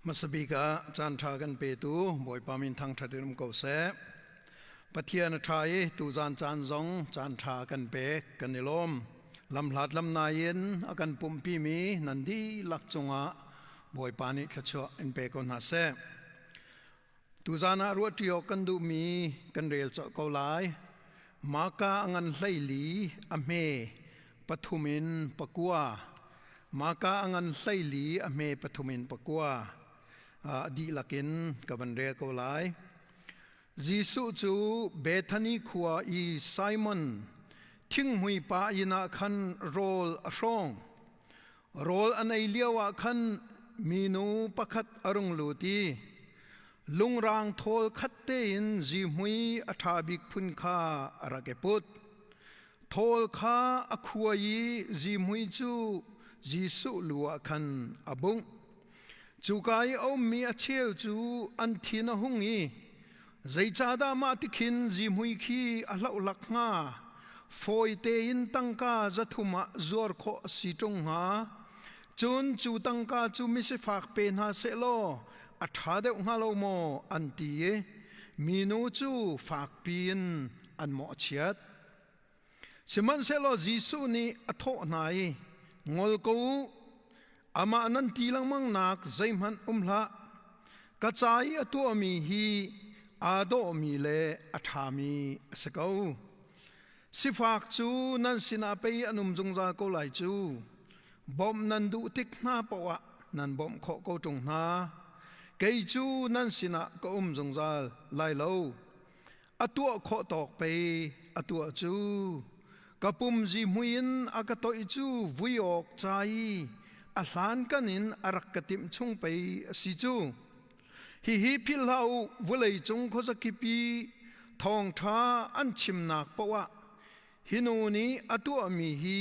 Hmasabik ah caan ṭha kan petu Bawipa min thangṭhat in um ko seh. Pathian a ṭha i tuzaan caan zong caan ṭha kan pek kan i lawm. Lamhlat lamnai in a kan pumhpimi nan dihlak cungah Bawipa nih thluachuah in pe ko hna seh. Tuzaan ah ruahṭi awk kan duhmi kan rel colh ko lai. Maka a ngan 14 a hme pathum in pakua. Maka a ngan 14 a hme pathum in pakua. A dihlak in ka van rel ko lai. Jesuh cu Bethany khua i Simon thinghmui pa inn ah khan rawl a hrawng. Rawl an ei lioah khan minu pakhat a rung lut i lungrang thawl khat tein zihmui a ṭha bik phun kha a rak i put. Thawl kha a khuai i zihmui cu Jesuh lu ah khan a bungh. Cuka i a ummi a cheu cu an thin a hung i, Zeicahdah mah ti khin zihmui khi a hlohlak hnga? Fawi tein tangka 300 ah zuar khawh a si ṭung hnga. Cun cu tangka cu misifak pe hna seh law a ṭha deuh hnga lo maw? an ti i minu cu fakpi in an mawhchiat. Sihmanhsehlaw Jesuh nih a thawh hna i, Ngol ko u, amah nan ti lengmang nak zeihmanh um hlah. Ka ca i a tuahmi hi aa dawhmi le a ṭhami a si ko. Sifak cu nan sinah pei an um zungzal ko lai cu. Bawmh nan duh tik hna paoh ah nan bawmh khawh ko ṭung hna. Kei cu nan sinah ka um zungzal lai lo. A tuah khawh tawk pei a tuah cu. Ka pum zihmui in a ka toih cu vui awk ca i a hlankan in a rak ka timh chung pei a si cu. Hihi philh hlah u, vawlei cung khuazakip i thawngṭha an chimnak paoh ah hi nu nih a tuahmi hi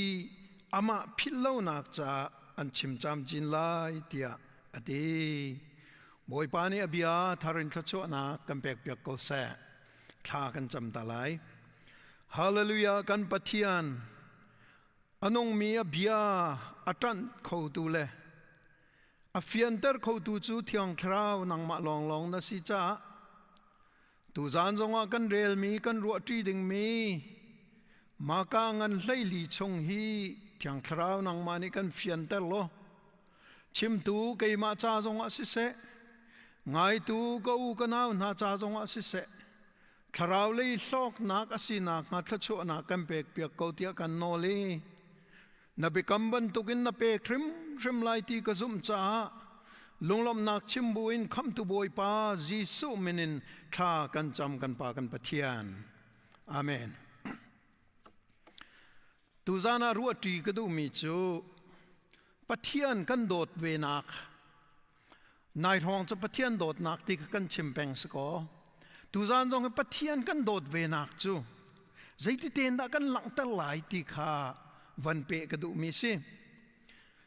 amah philh lonak caah an chim camcin lai, tiah a ti. Bawipa nih a bia thar in thluachuahnak kan pekpiak ko seh. Thla kan cam ta lai. Hallelujah kan Pathian a nungmi a bia a ṭanh khotu le a fianter khotu cu Thiang Thlarau nangmah lawnglawng na si caah tuzaan zongah kan relmi kan ruahṭi dingmi Maka ngan 14 chung hi Thiang Thlarau nangmah nih kan fianter law Chimtu keimah ca zongah siseh, ngaitu ka u ka nau hna ca zongah siseh, thlarau lei hlawknak a sinak hnga thluachuahnak kan pekpiak ko tiah kan nawl i na biakam bantukin na pek hrimhrim lai ti ka zumh caah lunglawmhnak chim buin khamhtu Bawipa Jesuh min in thla kan cam kan Pa kan Pathian. Amen. Tuzaan ah ruahṭi ka duhmi cu Pathian kan dawt venak nai hrawng cu Pathian dawtnak ti kha kan chim peng si kaw tuzaan zong hi Pathian kan dawt venak cu zeiti tein dah kan langhter lai ti kha van peh ka duhmi si.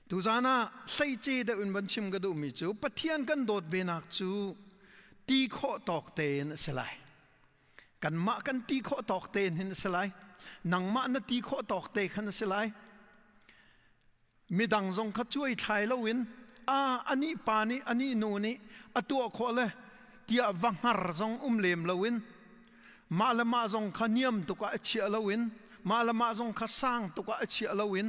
Tuzaan ah hleice deuh in van chim ka duhmi cu Pathian kan dawt venak cu ti khawh tawk tein a si lai. Kanmah kan ti khawh tawk tein hin a si lai. Nangmah na ti khawh tawk te khan a si lai. Midang zong kha cuai thlai loin a anih pa nih anih nu nih a tuah khawh le tiah va hngar zong um lem loin mah le mah zong kha niam tuk ah a chiah loin mah le mah zong kha sang tuk ah a chiah loin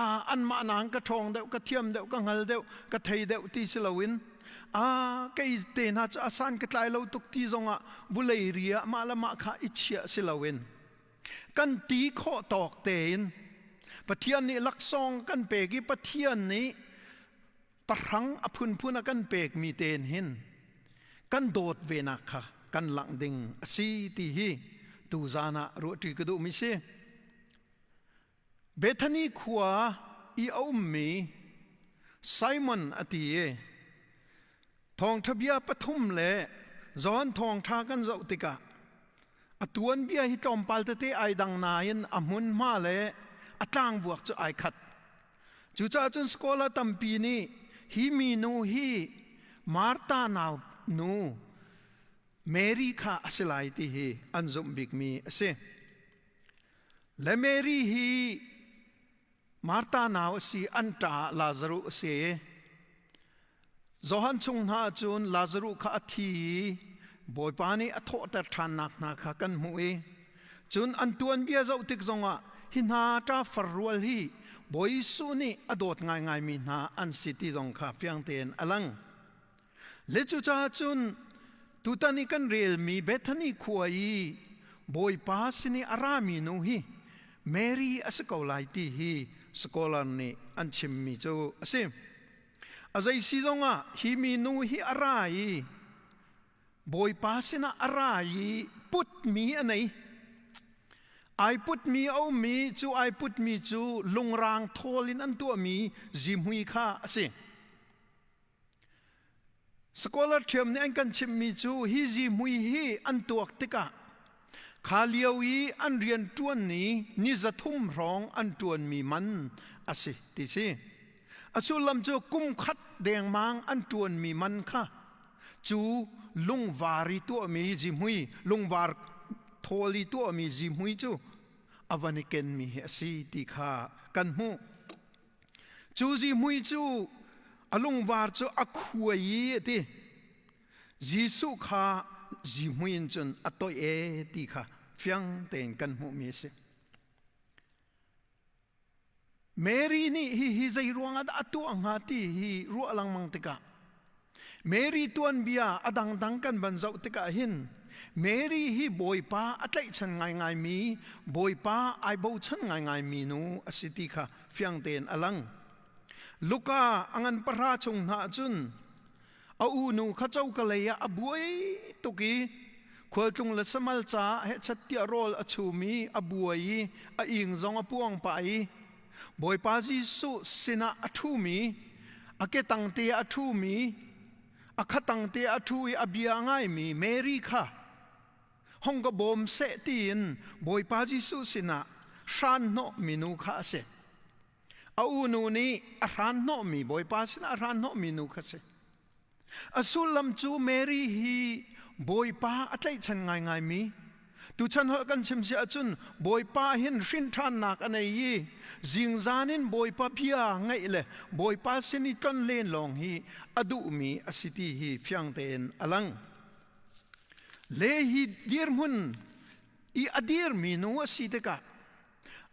a anmah nang ka ṭhawng deuh ka thiam deuh ka hngal deuh ka thei deuh ti si loin A kei te hna cu a san ka tlai lo tuk ti zongah vulei ri ah mah le mah kha i chiah si loin kan ti khawh tawk tein Pathian nih laksawng kan pek i Pathian nih pahrang a phunphun a kan pekmi tein hin kan dawt venak kha kan langh ding a si ti hi tuzaan ah ruahṭi ka duhmi si. Bethany khua i a ummi Simon a ti i thawngṭha bia pathum le John thawngṭha kan zoh tikah a tuanbia hi tlawmpal tete ai dang nain a hmunhma le a tlangvuak cu ai khat. Cucaah cun scholar tampi nih hi minu hi Martha nau nu Mary kha a si lai ti hi an zumh bikmi a si. Le Mary hi Martha nau a si, an ṭa Lazaruh a si. Johan chung hna cun Lazaruh kha a thi i Bawipa nih a thawhter ṭhannak hna kha kan hmuh i cun an tuanbia zoh tik zongah hi hna ṭafar rual hi Bawi Jesuh nih a dawt ngaingaimi hna an si ti zong kha fiang tein a lang. Le cucaah cun tutan i kan relmi Bethany khua i Bawipa sin i a rami nu hi Mary a si ko lai ti hi scholar nih an chimmi cu a si. A zei si zongah hi minu hi a ra i Bawipa sinah a ra i putmi a nei. Ai putmi a ummi cu ai putmi cu lungrang thawl in an tuahmi zihmui kha a si. Scholar ṭhiam nih an kan chimhmi cu hi zihmui hi an tuak tikah kha lio i an rian ṭuan ni ni 300 hrawng an ṭuanmi man a si ti si. A sullam cu kum khat dengmang an ṭuanmi man kha cu lungvar i tuahmi zihmui, lungvar thawl i tuahmi zihmui cu a van i kenmi hi a si ti kha kan hmuh. Cu zihmui cu a lungvar cu a khuai i a ti. Jesuh kha zihmui in cun a toih e ti kha fiang tein kan hmuhmi a si. Mary nih hihi zei ruangah dah a tuah hnga ti hi ruah lengmang tikah Mary tuanbia a dangdang kan van zoh tikah hin Mary hi Bawipa a tlaihchan ngaingaimi, Bawipa ai bochan ngaingaimi nu a si ti kha fiang tein a lang. Luka a ngan pahra chung hna cun a unu kha coka lei ah a buai tuk i khualtlung le samal caah hechat tiah rawl a chum i a buai i a ing zong a puang pah i Bawipa Jesuh sinah a ṭhumi, a ketang te a ṭhumi, a khatang te a ṭhu i a bia a ngaimi Mary kha hong ka bawm seh tiin Bawipa Jesuh sinah hran hnawh minu kha a si. A unu nih a hran hnawhmi Bawipa sinah a hran hnawhmi nu kha a si. A sullam cu Mary hi Bawipa a tlaihchan ngaingaimi tuchan holh kan chim si ahcun Bawipa hin hrinṭhannak a nei i zingzan in Bawipa bia ngaih le Bawipa sin i tlon len lawng hi a duhmi a si ti hi fiang tein a lang. Le hi dirhmun i a dirmi nu a si tikah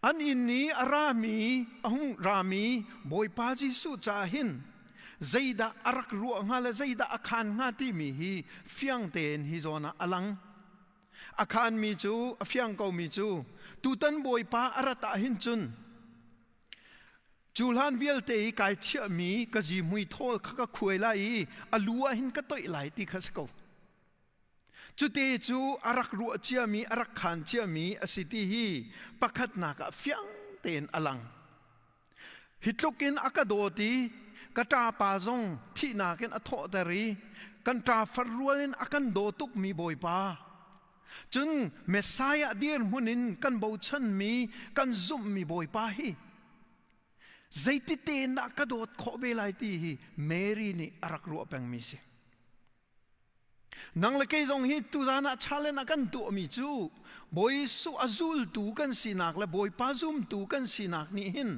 An inn i a rami, a hung rami Bawipa Jesuh caah hin zeidah a rak ruah hnga le zeidah a khaan hnga timi hi fiang tein hi zawn ah a lang. A khaanmi cu, a fiang komi cu, tutan Bawipa a rat ah hin cun cu hlan vialte i kai chiahmi ka zihmui thawl kha ka khuai lai i a lu ah hin ka toih lai ti kha si ko. Cute cu a rak ruah ciami, a rak khaan ciami a si ti hi pakhatnak ah fiang tein a lang. Hi tluk in a ka dawt i ka ṭapa zong thihnak in a thawhter i kan ṭafar rual in a kan daw tukmi Bawipa. Cun Messiah dirhmun in kan bochanmi, kan zumhmi Bawipa hi zeiti tein dah ka dawt khawh ve lai ti hi Mary nih a rak ruah pengmi si. Nang le kei zong hi tuzan ah challenge a kan tuahmi cu Bawi Jesuh a zultu kan sinak le Bawipa zumtu kan sinak nih hin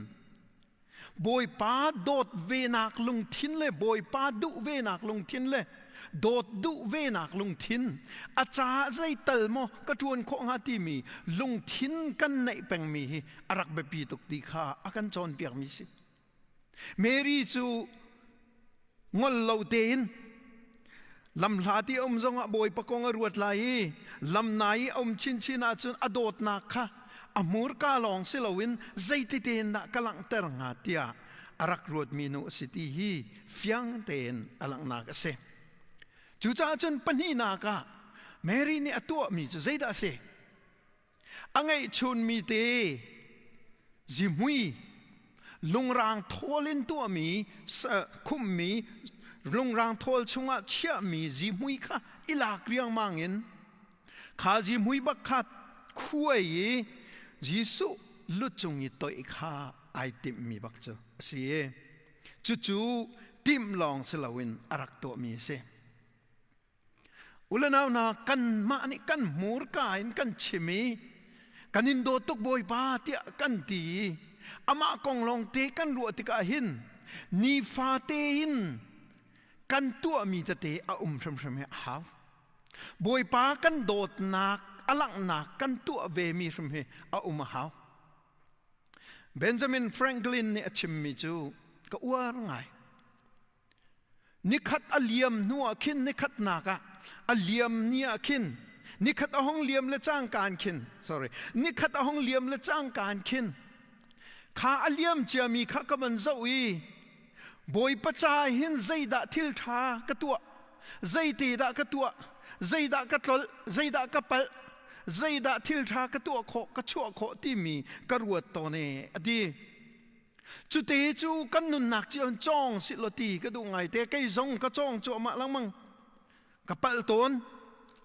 Bawipa dawt venak lungthin le Bawipa duh venak lungthin le dawt duh venak lungthin a caah zeital maw ka ṭuan khawh hnga timi lungthin kan neih pengmi hi a rak biapi tuk ti kha a kan cawnpiakmi si. Mary cu ngol lo tein lamhlat i a um zongah Bawipa kong a ruat lai i lamnai i a um chinchin ahcun a dawtnak kha a hmurka lawng si loin zeiti tein dah ka langhter hnga tiah a rak ruatmi nu a si ti hi fiang tein a langhnak a si. Cucaah cun pahnihnak ah Mary nih a tuahmi cu zeidah a si? A ngeihchunmi te zihmui lungrang thawl in tuahmi khumhmi lungrang thawl chungah chiahmi zihmui kha i lak riangmang in kha zihmui bak kha khuai i Jesuh lucung i toih kha ai timhmi bak cu a si i cucu timh lawng si loin a rak tuahmi a si. Ulenau hna kanmah nih kan hmurka in kan chim i kan in dawt tuk Bawipa tiah kan ti i amah kong lawngte kan ruah tikah hin nifate in Kan tuahmi tete a um hrimhrim hi a hau. Bawipa kan dawtnak a langhnak kan tuah vemi hrim hi a um a hau. Benjamin Franklin nih a chimmi cu ka uar ngai. Nikhat a liam hnu ah khin nikhatnak ah a liam ni ah khin nikhat a hong liam le cangkaan khin, sorry, nikhat a hong liam le cangkaan khin kha a liam ciami kha ka van zoh i Bawipa ca hin zeidah thil ṭha ka tuah, zeite dah ka tuah, zeidah ka tlolh, zeidah ka palh, zeidah thil ṭha ka tuah khawh, ka chuah khawh timi ka ruat tawn e, a ti. Cute cu kan nunnak cio in cawng sih law ti ka duh ngaite. Kei zong ka cawng cuahmah lengmang. Ka palh tawn,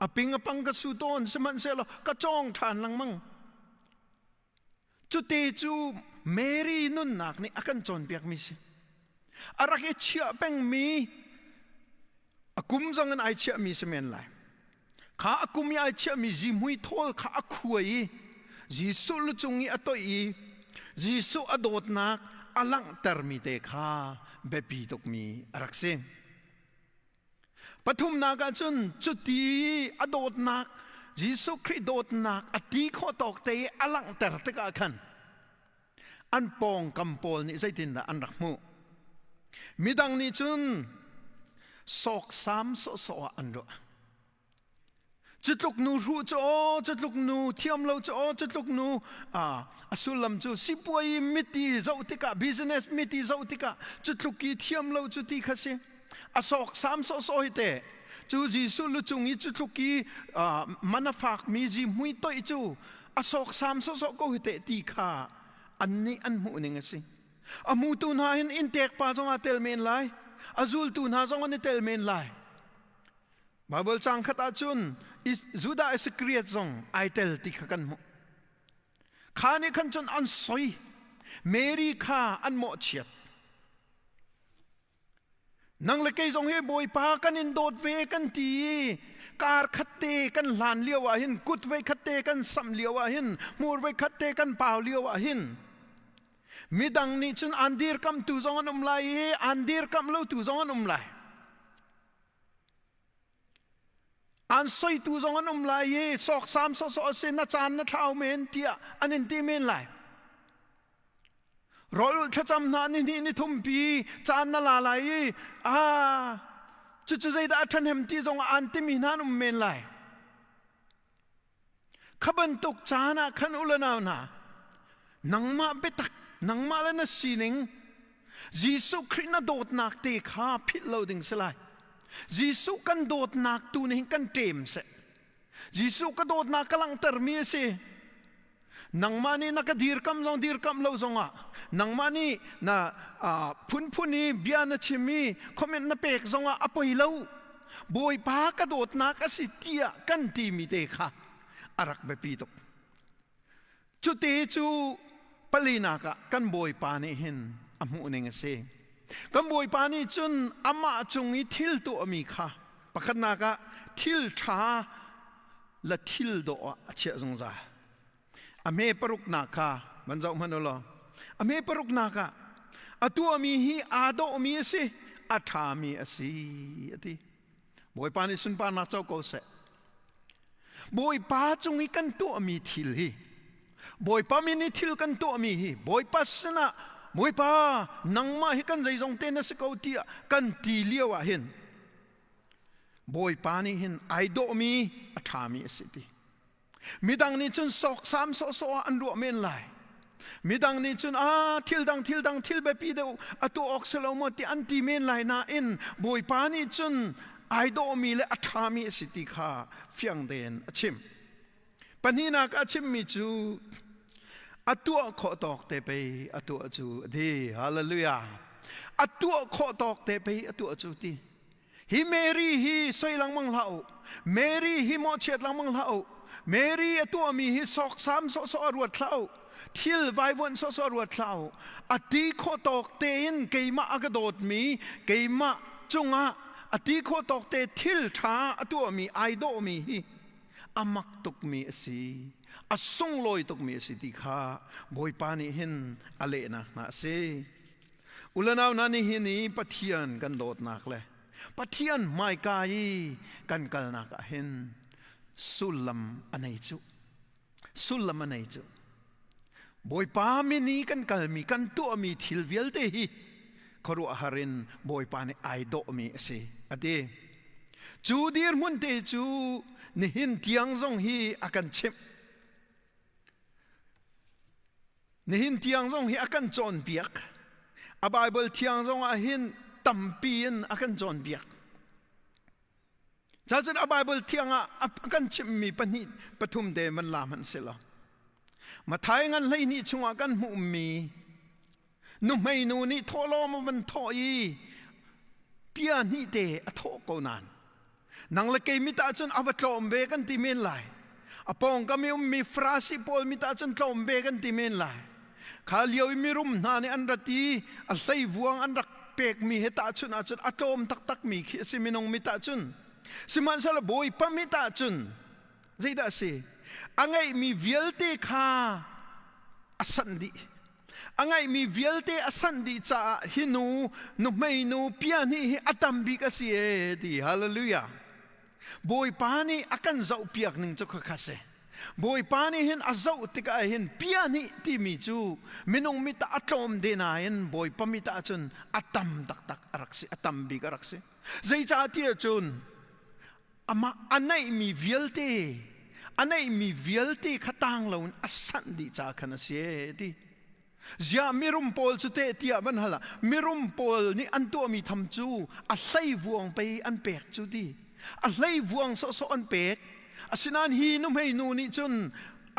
a ping a pang ka su tawn, sihmanhsehlaw ka cawng ṭhan lengmang. Cute cu Mary nunnak nih a kan cawnpiakmi si. A rak i chiah pengmi, a kum zong in ai chiahmi si men lai. Kha a kum i ai chiahmi zihmui thawl kha a khuai i Jesuh lucung i a toih i Jesuh a dawtnak a langhtermi te kha biapi tukmi a rak si. Pathumnak ah cun cuti a dawtnak Jesuh Khrih dawtnak a ti khawh tawk te i a langhter tikah khan an pawngkam pawl nih zeitindah an rak hmuh? Midang nih cun sawksam sawhsawh ah an ruah. Cutluk nu hruh cu aw, cutluk nu thiam lo cu aw, cutluk nu a sullam cu sipuai miti zoh tikah, business miti zoh tikah cutluk i thiam lo cu ti kha si. A sawksam sawhsawh hi te cu Jesuh lucung i cutluk i man a fakmi zihmui toih cu a sawksam sawhsawh ko hi teh ti kha annih an hmuh ning a si. A hmutu hna hin inntek pa zong aa tel men lai, a zultu hna zong an i tel men lai. Baibal caang khat ahcun Judah Iskariot zong ai tel ti kha kan hmuh. Kha nih khan cun an soi. Mary kha an mawhchiat. Nang le kei zong hi Bawipa kan in dawt ve kan ti i kar khat te kan hlan lio ah hin, kut voi khat te kan samh lio ah hin, hmur voi khat te kan pau lio ah hin midang nih cun aan dirkamtu zong an um lai i aan dirkamh lotu zong an um lai. An soitu zong an um lai i sawksam sawhsawh a si, na caan na thlau men tiah an in ti men lai. Rawl thlacam hna ni hnih ni thumpi caan na la lai i ah cucu zeidah a ṭhahnem ti zong ah an timi hna an um men lai. Kha bantuk caan ah khan u le nau hna, nangmah biatak, nangmah le na sining, Jesuh Khrih na dawtnak te kha philh lo ding si lai. Jesuh kan dawtnak tu nih hin kan ṭem seh. Jesuh ka dawtnak ka langhtermi a si. Nangmah nih na ka dirkamh zong dirkamh lo zongah, nangmah nih na phunphun i bia na chim i comment na pek zongah a poi lo. Bawipa ka dawtnak a si tiah kan timi te kha a rak biapi tuk. Cute cu palinak ah kan Bawipa nih hin a hmuh ning a si. Kan Bawipa nih cun amah cung i thil tuahmi kha pakhatnak ah thil ṭha le thil dawh ah a chiah zungzal. A hme paruknak kha van zoh hmanh u law a hme paruknak ah a tuahmi hi aa dawhmi a si, a ṭhami a si a ti. Bawipa nih sunparnak co ko seh. Bawipa cung i kan tuahmi thil hi, Bawipa min i thil kan tuahmi hi, Bawipa sinah Bawipa nangmah hi kan zeizong te na si ko tiah kan ti lio ah hin Bawipa nih hin ai dawhmi a ṭhami a si ti. Midang nih cun sawksam sawhsawh ah an ruah men lai. Midang nih cun ah thil dang thil dang thil biapi deuh a tuah awk si lo maw ti an ti men lai nain Bawipa nih cun ai dawhmi le a ṭhami a si ti kha fiang tein a chim. Pahnihnak a chimmi cu a tuah khawh tawk te pei a tuah cu a ti. Hallelujah. A tuah khawh tawk te pei a tuah cu ti. Hi Mary hi soi lengmang hlah u. Mary hi mawhchiat lengmang hlah u. Mary a tuahmi hi sawksam sawhsawh a ruat hlah u. Thil vaivuanh sawhsawh a ruat hlah u. A ti khawh tawk tein keimah a ka dawtmi, keimah cungah a ti khawh tawk te thil ṭha a tuahmi, ai dawhmi hi a mak tukmi a si. A sunglawi tukmi a si ti kha Bawipa nih hin a lehnak hna a si. Ulanau hna nihin i Pathian kan dawtnak le Pathian hmaika i kan kalnak ah hin sullam a nei cu. Sullam a nei cu. Bawipa min i kan kalmi, kan tuahmi thil vialte hi khuaruahhar in Bawipa nih ai dawhmi a si, a ti. Cu dirhmun te cu nihin tiang zong hi a kan chimh. Nihin tiang zong hi a kan cawnpiak. A Baibal thiang zong ah hin tampi in a kan cawnpiak. Cacun a Baibal thiang ah a kan chimhmi pahnih pathum te van la hmanh si lo. Mathai ngan 12 chungah kan hmuhmi nuhmeinu nih thawhlawm a van thawh i pia hnih te a thawh ko nain nang le kei mit ahcun a va tlawm ve kan ti men lai. A pawngkam i ummi Farasi pawl mit ahcun tlawm ve kan ti men lai. Kha lio i mirum hna nih an rat i a hleivuang an rak pekmi he tahchunh ahcun a tlawm taktakmi khi a si minung mit ahcun. Sihmanhsehlaw Bawipa mit ahcun zeidah a si? A ngeihmi vialte kha a sanh dih. A ngeihmi vialte a sanh dih caah hi nu nuhmeinu pia hnih hi a tam bik a si ee ti. Hallelujah. Bawipa nih a kan zohpiak ning cu khakha si. Bawipa nih hin a zoh tikah hin pia hnih timi cu minung mit ah a tlawm de nain Bawipa mit ah cun a tam taktak a rak si, a tam bik a rak si. Zeicahtiah cun amah a neihmi vialte a neihmi vialte kha tang loin a sanh dih ca khan a si e ti. Ziah mirum pawl cu teh tiah van hal ah mirum pawl nih an tuahmi tham cu a hleivuang pei an pek cu ti. A hleivuang sawhsawh an pek. Asinain hi nuhmei nu nih cun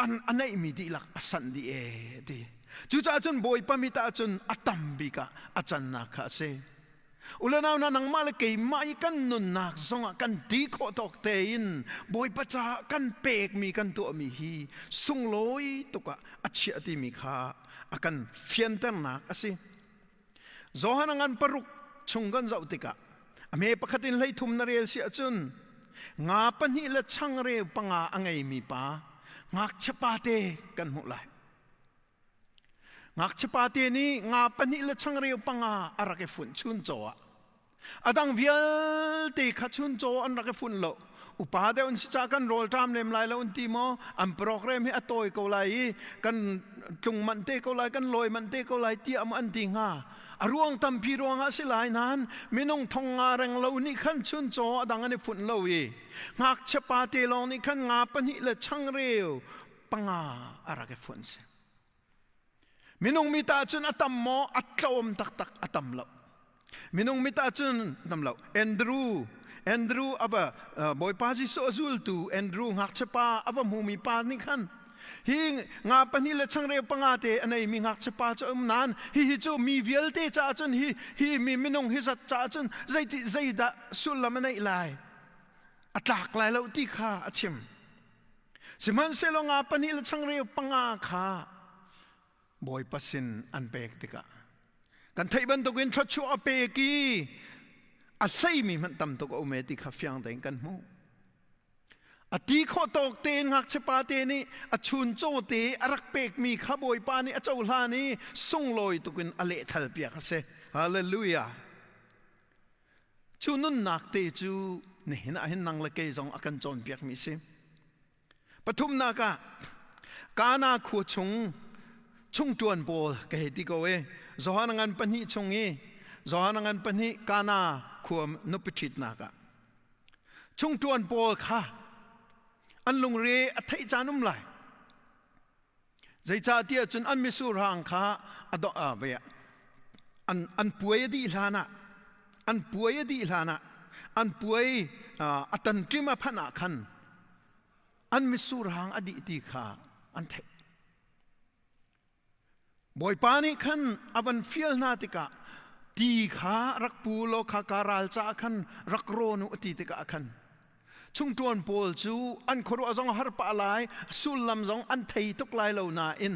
an a neihmi dihlak a sanh dih ee ti. Cucaah cun Bawipa mit ah cun a tam bik ah a cannak kha a si. Ulenau hna nangmah le keimah i kan nunnak zongah kan ti khawh tawk tein Bawipa caah kan pekmi kan tuahmi hi sunglawi tuk ah a chiah timi kha a kan fianternak a si. Johan a ngan paruk chung kan zoh tikah a me pakhat in 13 na rel si ahcun nga pahnih le changreu panga a ngeimi pa ngakchia pa te kan hmuh lai. Ngakchia pate nih nga pahnih le changreu panga a rak i funh chuncaw ah. A dang vialte kha chuncaw an rak i funh lo. Upa deuh an si caah kan rawlṭam lem lai lo an ti maw? An program hi a tawi ko lai i kan tlung manh te ko lai, kan lawi manh te ko lai tiah maw an ti hnga? A ruang tampi ruangah a si lai nain minung thong nga reng lo nih khan chuncaw a dang an i funh lo i ngakchia pate lawng nih khan nga pahnih le changreu panga a rak i funh si. Minung mit ahcun a tam maw? A tlawm taktak a tam lo. Minung mit ahcun tam lo. Andrew Andrew ava Bawipa Jesuh a zultu Andrew ngakchia pa a va hmumi pa nih khan hi nga pahnih le changreu panga te a neimi ngakchia pa cu um nain hihi cu mi vialte caah cun hi hi mi minung hi zat caah cun zeiti zeidah sullam a neih lai a tlak lai lo ti kha a chim. Sihmanhsehlaw nga pahnih le changreu panga kha Bawipa sin an pek tikah kan theih bantukin thluachuah a pek i a hleimi hmanh tam tuk a um e ti kha fiang tein kan hmuh. A ti khawh tawk tein ngakchia pa te nih a chuncaw te a rak pekmi kha Bawipa nih a cohlan i sunglawi tukin a lehthal piak a si. Hallelujah. Cu nunnak te cu nihin ah hin nang le kei zong a kan cawnpiakmi si. Pathumnak ah Kana khua chung chungṭuan pawl ka hei ti ko i Johan ngan pahnih chung i Johan ngan pahnih Kana khua nupi ṭhitnak ah chungṭuan pawl kha an lungre a theih caan um lai. Zeicahtiah cun an mitsur hang kha a do, uh, an, an puai a dih hlan ah an puai a dih hlan ah an puai uh, a tanṭim a phanh ah khan an mitsur hang a dih ti kha an theih. Bawipa nih khan a van fial hna tikah ti kha rak pu law kha ka ral caah khan rak rawn u a ti tikah khan Chungṭuan pawl cu an khuaruah zong a har pah lai, sullam zong an thei tuk lai lo nain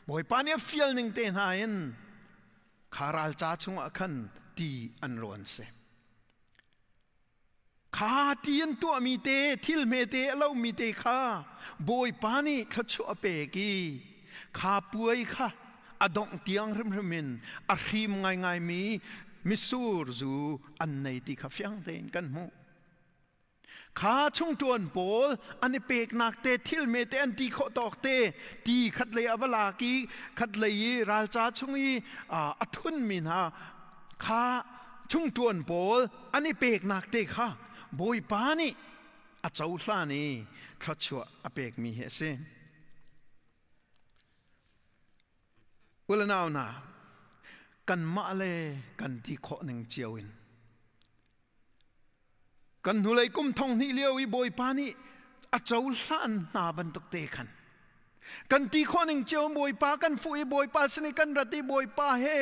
Bawipa nih a fial ning te hna in kha ralca chungah khan ti an rawn si. Kha ti an tuahmi te, thil hmete a lomi te kha Bawipa nih thluachuah a pek i kha puai kha a dongh tiang hrimhrim in a hrim ngaingaimi. mitsur zu an nei ti kha fiang tein kan hmuh. Kha chungṭuan pawl an i peknak te thil mete an ti khawh tawk te ti khat lei a va lak i khat lei i ralca chung i a thunmi hna kha chungṭuan pawl an i peknak te kha Bawipa nih a cohlan i thluachuah a pekmi hi a si. Ulanau hna, kanmah le kan ti khawh ning cio in Kan hnulei kum thong hnih lio i Bawipa nih a cohlan hna bantuk te khan kan ti khawh ning cio Bawipa kan fuh i Bawipa sin i kan rat i Bawipa he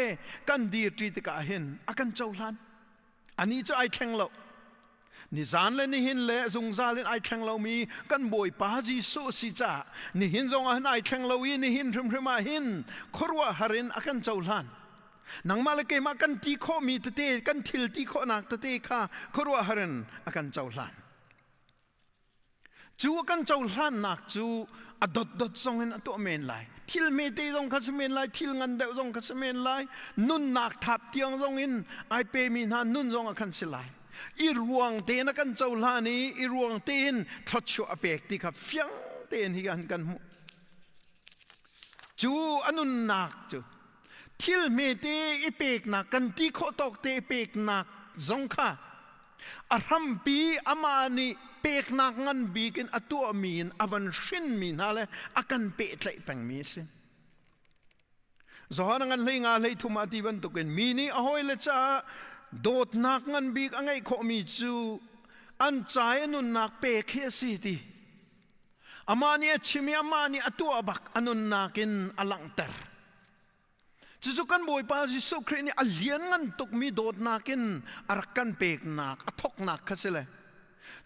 kan dirṭi tikah hin a kan cohlan. Anih cu ai thleng lo. Nizan le nihin le zungzal in ai thleng lomi kan Bawipa Jesuh si caah nihin zong ah hin ai thleng lo i nihin hrimhrim ah hin khuaruahhar in a kan cohlan. Nangmah le keimah kan ti khawhmi tete, kan thil ti khawhnak tete kha khuaruahhar in a kan cohlan. Cu a kan cohlannak cu a dotdot zong in a tuah men lai. Thil hmete zong kha si men lai, thil ngan deuh zong kha si men lai, nunnak thap tiang zong in ai pemi hna nun zong ah khan si lai. I ruang tein a kan cohlan i i ruang tein thluachuah a pek ti kha fiang tein hi kan kan hmuh. Cu a nunnak cu thil hmete i peknak kan ti khawh tawk te peknak zong kha a hrampi amah nih peknak ngan bik in a tuahmi in a van hrinmi hna le a kan pehtlaih pengmi a si. Johan ngan hlei nga hlei thum ah ti bantukin mi nih a hawile caah dawtnak ngan bik a ngeih khawhmi cu an ca i nunnak pek hi a si ti. Amah nih a chim i amah nih a tuah bak a nunnak in a langhter. Cucu kan Bawipa Jesuh Khrih nih a lianngan tukmi dawtnak in a rak kan peknak, a thawknak kha si le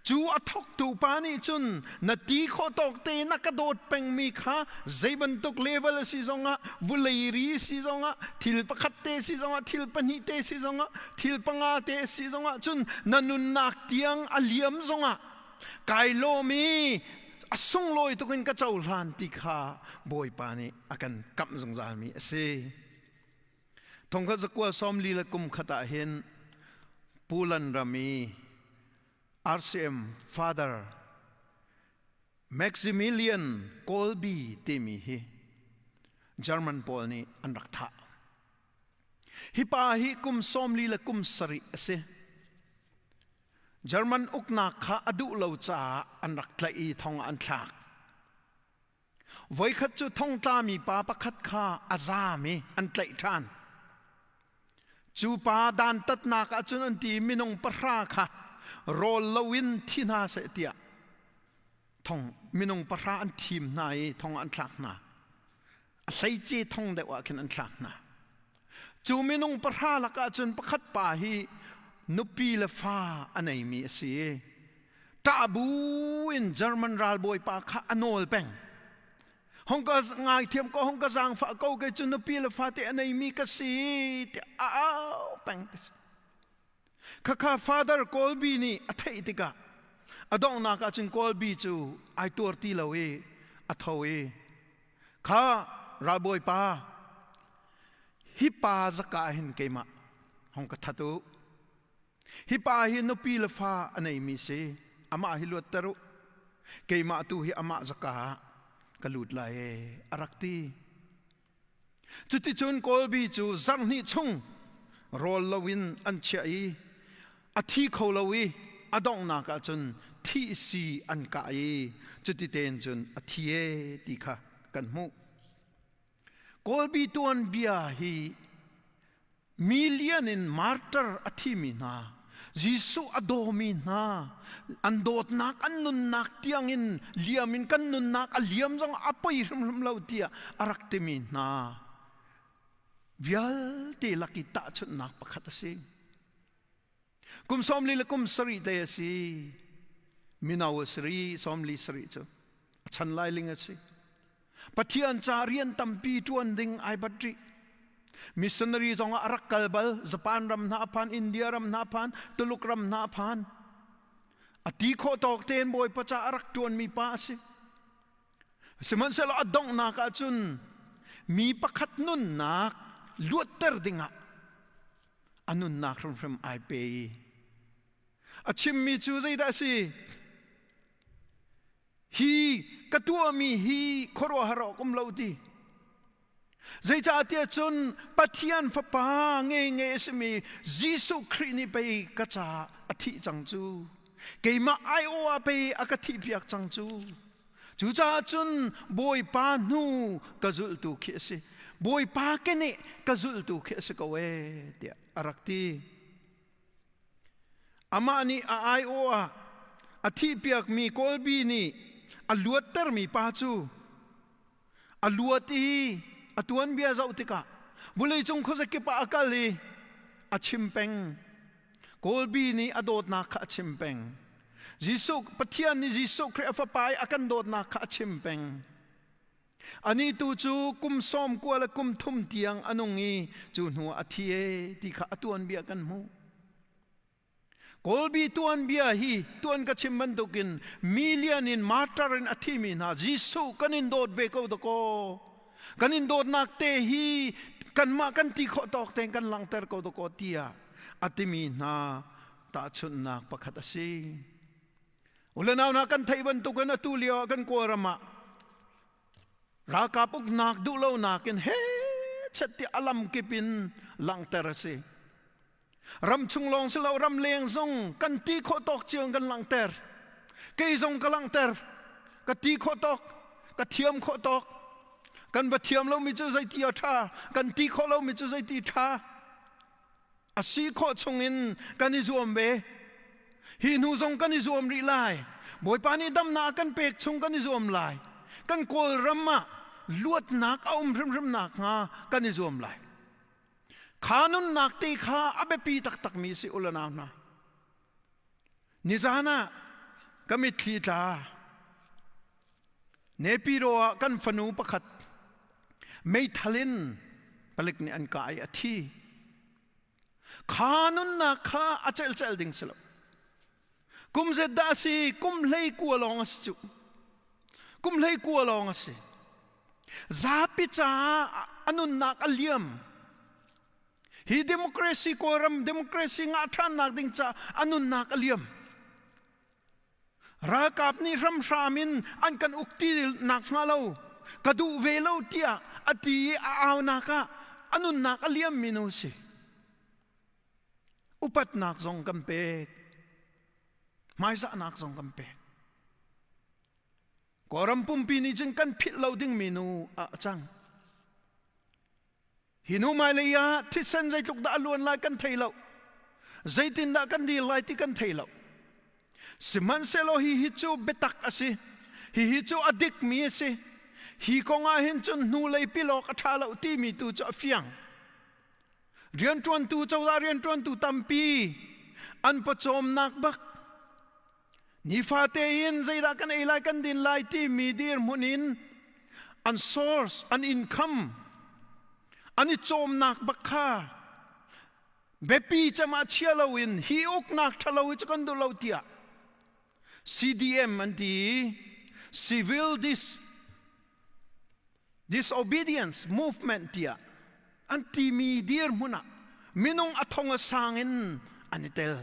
cu a thawktu pa nih cun na ti khawh tawk te na ka dawt pengmi kha zei bantuk level a si zongah vulei ri si zongah thil pakhat te si zongah thil pahnih te si zongah thil panga te si zongah cun na nunnak tiang a liam zongah Kai lawm i a sunglawi tuk in ka cohlan ti kha Bawipa nih a kan kamh zungzalmi a si. Thongkhat zakua sawmli le kum khat ah hin Pulan ram i RCM Father Maximilian Kolbe timi hi German pawl nih an rak thah. Hi pa hi kum 40 le kum sarih a si. German uknak kha a duh lo caah an rak tlaih i thong ah an thlak. Voikhat cu thongtlami pa pakhat kha a zaam i an tlaih ṭhan. Cu pa dantatnak ah cun an ti minung pahra kha rawl loin thi hna seh tiah thong minung pahra an thim hna i thong ah an thlak hna. A hleice thong deuh ah khin an thlak hna. Cu minung pahra lakah cun pakhat pa hi nupi le fa a neimi a si i ṭah bu in German ralbawi pa kha a nawl peng. Hong ka ngaithiam ko, hong ka zaangfah ko, kei cu nupi le fate a neimi ka si tiah a au peng ti si. Khakha Father Kolbe nih a theih tikah a donghnak ah cun Kolbe cu ai tuar ti lo i a tho i kha ralbawi pa hi pa zaka ah hin keimah hong ka that u hi pa hi nupi le fa a neimi si amah hi luatter u keimah tu hi amah zaka ah ka lut lai e a rak ti Cuticun Kawlbi cu zarhhnih chung rawl loin an chiah i a thi kho lo i a donghnak ah cun thih si an kah i cuti tein cun a thi e ti kha kan hmuh. Kawlbi tuanbia hi Million in martyr a thimi hna, Jesuh a dawmi hna, an dawtnak, an nunnak tiangin liam in kan nunnak a liam zong a poi hrimhrim lo tiah a rak timi hna vialte lak i tahchunhnak pakhat a si. Kum 40 le kum sarih te a si. Mino a si ri, 40 sarih cu. A chan lailing a si. Pathian ca rian tampi ṭuan ding ai bat rih. Missionary zong ah a rak kal bal. Japan ram hna a phan, India ram hna a phan, Tuluk ram hna a phan. A ti khawh tawk tein Bawipa ca a rak ṭuanmi pa a si. Sihmanhsehlaw a donghnak ah cun mi pakhat nunnak luatter dingah. A nunnak hrimhrim ai pe i a chimmi cu zeidah a si? Hi ka tuahmi hi khuaruahhar awk um lo ti. Zeicahtiah cun Pathian Fapa ngenge a simi Jesuh Khrih nih pei ka caah a thih cang cu. Keimah aiawh ah pei a ka thihpiak cang cu. Cucaah cun Bawipa hnu ka zulhtu khi a si. Bawipa keneh ka zulhtu khi a si ko ee tiah a rak ti. Amah nih a aiawh ah a thihpiakmi Kawlbi nih a luattermi pa cu a luat i a tuanbia zoh tikah vawleicung khuazakip ah a kal i a chim peng. Kawlbi nih a dawtnak kha a chim peng. Jesuh Pathian nih Jesuh Khrih a fapa i a kan dawtnak kha a chim peng. Anih tu cu kum 90 le kum thum tiang a nung i cu hnu ah a thi e ti kha a tuanbia kan hmuh. Kawlbi tuanbia hi tuan ka chim bantukin million in martyr in a thimi hna Jesuh kan in dawt ve ko dakaw. Kan in dawtnak te hi kanmah kan ti khawh tawk tein kan langhter ko dakaw tiah a timi hna tahchunhnak pakhat a si. Ulenau hna kan theih bantukin atu lio ah kan Kawlram ah ralkap uknak duhlonak in he chet tiah a lamkip in langhter a si. Ramchung lawng si lo ramleng zong kan ti khawh tawk cio in kan langhter. Kei zong ka langhter. Ka ti khawh tawk, ka thiam khawh tawk. Kan va thiam lomi cu zeiti a ṭha, kan ti khawh lomi cu zeiti ṭha. A si khawh chungin kan i zuam ve. Hi hnu zong kan i zuam rih lai. Bawipa nih damnak a kan pek chung kan i zuam lai. Kan Kawlram ah luatnak a um hrimhrim nakhnga kan i zuam lai. Kha nunnak te kha a biapi taktakmi si u le nau hna. Nizan ah ka mitthli tla. Nepiro ah kan fanu pakhat meithal in palik nih an kah i a thi. Kha nunnak kha a celcel ding si lo. Kum zet dah a si, kum 19 lawng a si cu. Kum 19 lawng a si. Zapi caah a nunnak a liam. Hi democracy Kawlram democracy ngah ṭhannak ding caah a nunnak a liam. Ralkap nih hramhram in an kan uk ti nakhnga lo ka duh ve lo tiah a ti i a aunak ah a nunnak a liammi nu si. Upatnak zong kan pek. Hmaizahnak zong kan pek. Kawlram pumpi nih cun kan philh lo dingmi nu ah a cang. Hi hnu hmailei ah thisen zeitluk dah a luan lai kan thei lo. Zeitindah kan dir lai ti kan thei lo. Sihmanhsehlaw hi hi cu biatak a si. Hihi cu a dikmi a si. Hi kong ah hin cun hnulei pilawk a ṭha lo timi tu cu a fiang. Rianṭuantu cozah rianṭuantu tampi an pawcawmnak bak Nifate in zeidah kan ei lai kan din lai timi dirhmun in an source, an income, an i cawmnak bak kha biapi cem ah chia loin hi uknak ṭhalo hi cu kan duh lo tiah CDM an ti i civil dis disobedience movement tiah an timi dirhmun ah minung a thong a sang in an i tel.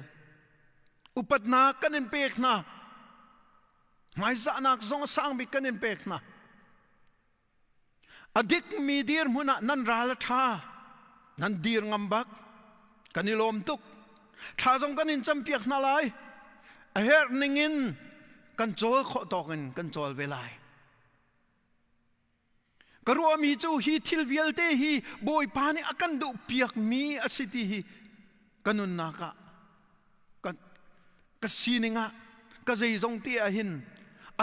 Upatnak kan in pek hna. Hmaizahnak zong a sang bik kan in pek hna. A dikmi dirhmun ah nan ral a ṭha. Nan dir ngam bak. Kan i lawm tuk. Thla zong kan in campiak hna lai. A herh ning in kan cawl khawh tawk in kan cawl ve lai. Ka ruahmi cu hi thil vialte hi Bawipa nih a kan duhpiakmi a si ti hi ka nunnak ah ka, ka sining ah ka zeizong te ah hin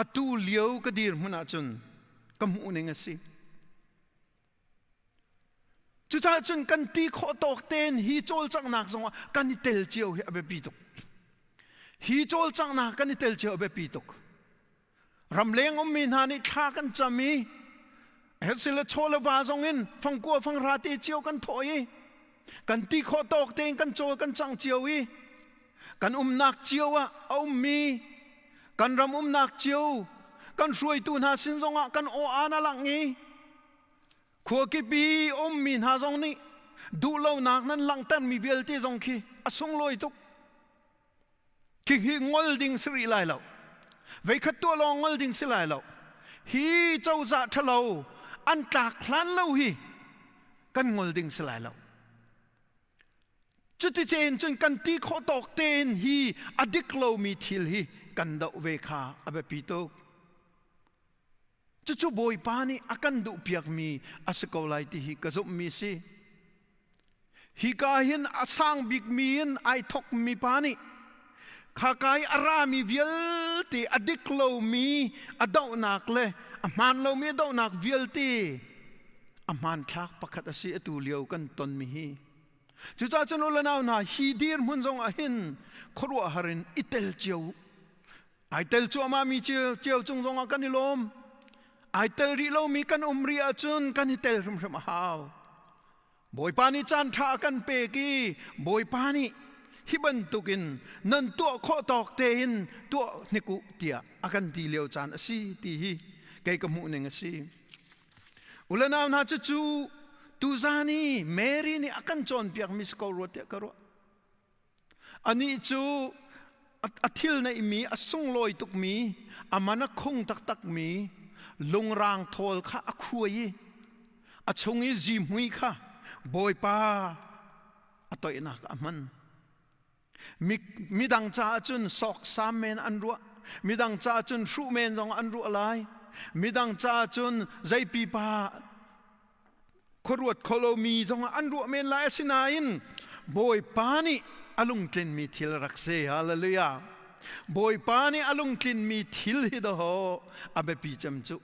atu lio ka dirhmun ahcun ka hmuhning a si. Cucaah cun kan ti khawh tawk tein hi cawlcanghnak zongah kan i tel cio hi a biapi tuk. Hi cawlcanghnak kan i tel cio a biapi tuk. Ramleng ummi hna nih thla kan cam i sile chaw le va zong in fangkua fanghra te cio kan thawh i kan ti khawh tawk tein kan cawl kan cang cio i kan umnak cio ah a ummi kan ram umnak cio kan hruaitu hna sin zongah kan aw aan a langh i khuakipi ummi hna zong nih. Duhlonak nan langhtermi vialte zong khi a sunglawi tuk. Khi hi ngol ding si rih lai lo. Veikhat tuah lawng ngol ding si lai lo. Hi cozah ṭhalo an tlak hlan lo hi kan ngol ding si lai lo. Cuticen cun kan ti khawh tawk tein hi a dik lomi thil hi kan doh ve kha a biapi tuk. Cucu Bawipa nih a kan duhpiakmi a si ko lai ti hi ka zumhmi si. Hika hin a sang bikmi in ai thokmi pa nih khaka i a rami vialte a dik lomi a dohnak le a hmaan lomi a dohnak vialte a hmanthlak pakhat a si atu lio kan tonmi hi. Cucaah cun u le nau hna hi dirhmun zong ah hin khuaruahhar in i tel cio ai tel cuahmah mi cio cung zong ah kan i lawm. Ai tel rih lomi kan um rih ahcun kan i tel hrimhrim a hau. Bawipa nih caan ṭha a kan pek i Bawipa nih hi bantukin nan tuah khawh tawk tein tuah hnik u tiah a kan ti lio caan a si ti hi kei ka hmuh ning a si. U le nau hna cucu tuzaan i Mary nih a kan cawnpiakmi si ko rua tiah ka ruah. Anih cu a thil neihmi a sunglawi tukmi, a man a khung taktakmi lungrang thawl kha a khuai i a chung i zihmui kha Bawipa a toihnak a hman. Midang caah cun sawksam men an ruah. Midang caah cun hruh men zong an ruah lai. Midang caah cun zei pipa khuaruat kho lomi zongah an ruah men lai. Asinain Bawipa nih a lungtlinmi thil rak si. Hallelujah. Bawipa nih a lungtlinmi thil hi daw a biapi cem cu.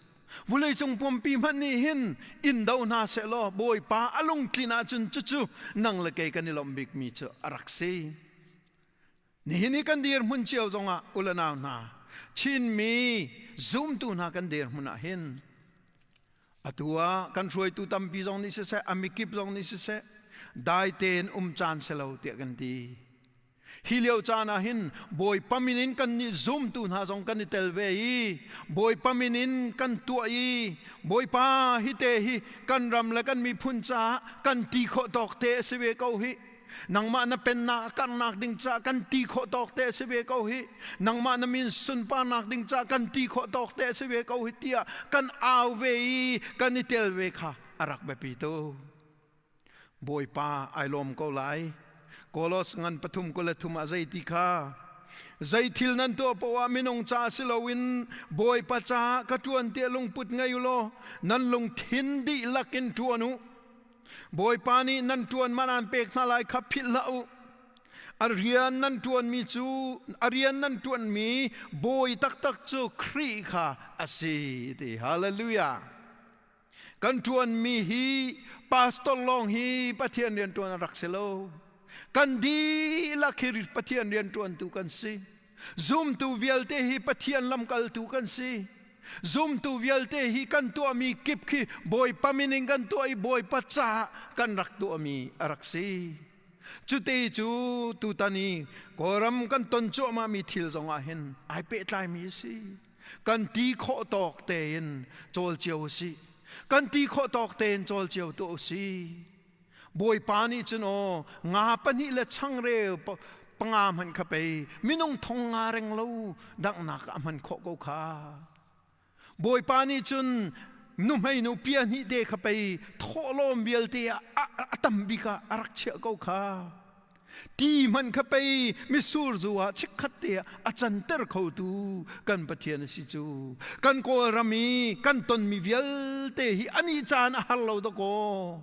Vawleicung pumpi hmanh nih hin in do hna sehlaw Bawipa a lungtlin ahcun cucu nang le kei kan i lawmh bikmi cu a rak si. Nihin i kan dirhmun cio zongah u le nau hna, Chinmi zumtu hna kan dirhmun ah hin atu ah kan hruaitu tampi zong nih siseh, a mikip zong nih siseh, dai tein um caan si lo tiah kan ti. Hi lio caan ah hin Bawipa min in kannih zumtu hna zong kan i tel ve i Bawipa min in kan tuah i Bawipa hi te hi kan ram le kan miphun caah kan ti khawh tawk te a si ve ko hi. Nangmah na pennak a karhnak ding caah kan ti khawh tawk te a si ve ko hi. Nangmah na min sunparnak ding caah kan ti khawh tawk te a si ve ko hi tiah kan au ve i kan i tel ve kha a rak biapi tuk. Bawipa ai lawm ko lai. Kolos ngan 33 ah zei ti kha zei thil nan tuah poah minung ca si loin Bawipa caah ka ṭuan tiah lungput ngei u law nan lungthin dihlak in ṭuan u. Bawipa nih nan ṭuan man aan pek hna lai kha philh hlah u. A rian nan ṭuanmi cu a rian nan ṭuanmi bawi taktak cu Khrih kha a si ti. Hallelujah. Kan ṭuanmi hi pastor lawng hi Pathian rian ṭuan a rak si lo. Kan dihlak hi Pathian rian ṭuantu kan si. Zumtu vialte hi Pathian lamkaltu kan si. Zumtu vialte hi kan tuahmi kip khi Bawipa min in kan tuah i Bawipa caah kan rak tuahmi a rak si. Cute cu tutan i Kawlram kan ton cuahmahmi thil zongah hin ai pehtlaimi a si. Kan ti khawh tawk tein cawl cio u sih. Kan ti khawh tawk tein cawl cio tuah u sih. Bawipa nih cun aw nga pahnih le changreu panga hmanh kha pei minung thong nga reng lo danghnak a hman khawh ko kha. Bawipa nih cun nuhmei nu pia hnih te kha pei thawhlawm vialte ah a tam bik ah a rak chiah ko kha. Ti hmanh kha pei mitsur zu ah chikkhat te ah a canter khotu kan Pathian a si cu. Kan Kawlram i kan tonmi vialte hi ani caan a har lo dakaw.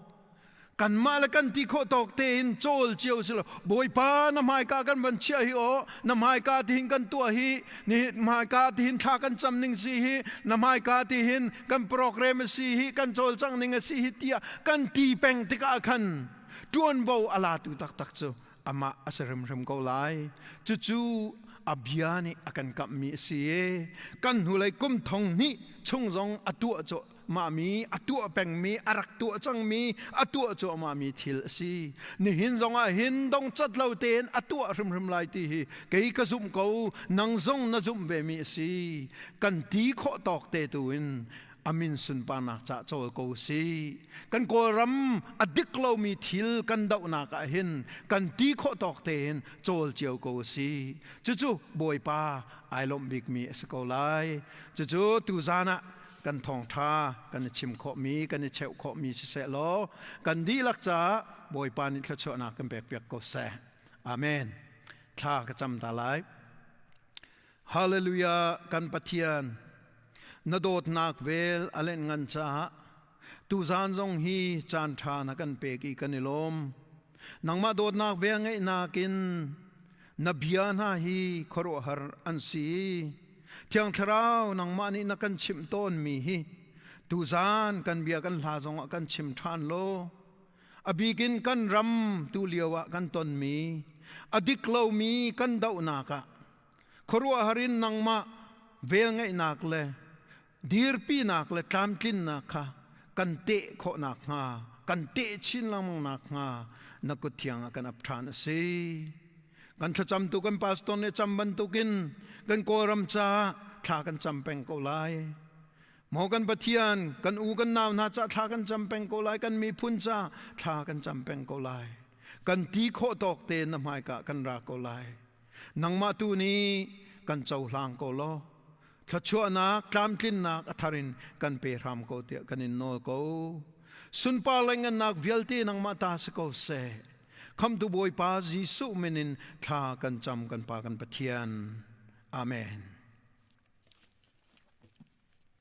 Kanmah le kan ti khawh tawk tein cawl cio si lo. Bawipa na hmaika kan van chiah hi aw, na hmaika tihin kan tuah hi, ni hmaika tihin thla kan cam ning si hi, na hmaika tihin kan program a si hi, kan cawlcangh ning a si hi tiah kan ti peng tikah khan ṭuanvo a latu taktak cu amah a si hrimhrim ko lai. Cucu a bia nih a kan kamhmi a si i kan hnulei kum thong hnih chung zong a tuah cuahmahmi, a tuah pengmi, a rak tuah cangmi, a tuah cuahmahmi thil a si. Nihin zongah hin dongcat lo tein a tuah hrimhrim lai ti hi kei ka zumh ko, nang zong na zumh vemi a si. Kan ti khawh tawk te tu in. Amin sunparnak ca cawl ko si. Kan Kawlram a dik lomi thil kan dohnak ah hin kan ti khawh tawk tein cawl cio ko si. Cucu Bawipa ai lawmh bikmi a si ko lai. Cucu tuzan ah kan thawngṭha kan i chim khawhmi, kan i cheuh khawhmi siseh law kan dihlak caah Bawipa nih thluachuahnak kan pekpiak ko seh. Amen. Thla ka cam ta lai. Hallelujah kan Pathian na dawtnak vel a len ngan caah tuzan zong hi caan ṭha na kan pek i kan i lawm. Nangmah dawtnak vel ngeihnak in na bia hna hi khuaruahhar an si. Thiang Thlarau nangmah nih na kan chimh tawnmi hi tuzan kan bia kan hla zongah kan chim ṭhan law a bikin kan ram tu lio ah kan tonmi a dik lomi kan dohnak ah khuaruahhar in nangmah velngeihnak le dirpinak le tlamtlinnak kha kan teh khawh nakhnga kan teh chin lengmang nakhnga na kut thiang ah kan ap ṭhan a si. Kan thlacamtu kan pastor nih cam bantukin kan Kawlram caah thla kan cam peng ko lai. Maw kan Pathian, kan u kan nau hna caah thla kan cam peng ko lai, kan miphun caah thla kan cam peng ko lai. Kan ti khawh tawk tein na hmaika kan ra ko lai. Nangmah tu nih kan cohlang ko law thluachuahnak tlamtlinnak a thar in kan pe hram ko tiah kan in nawl ko. Sunpar le ngannak vialte nangmah ta si ko seh. Khamtu Bawipa Jesuh min in thla kan cam kan Pa kan Pathian. Amen.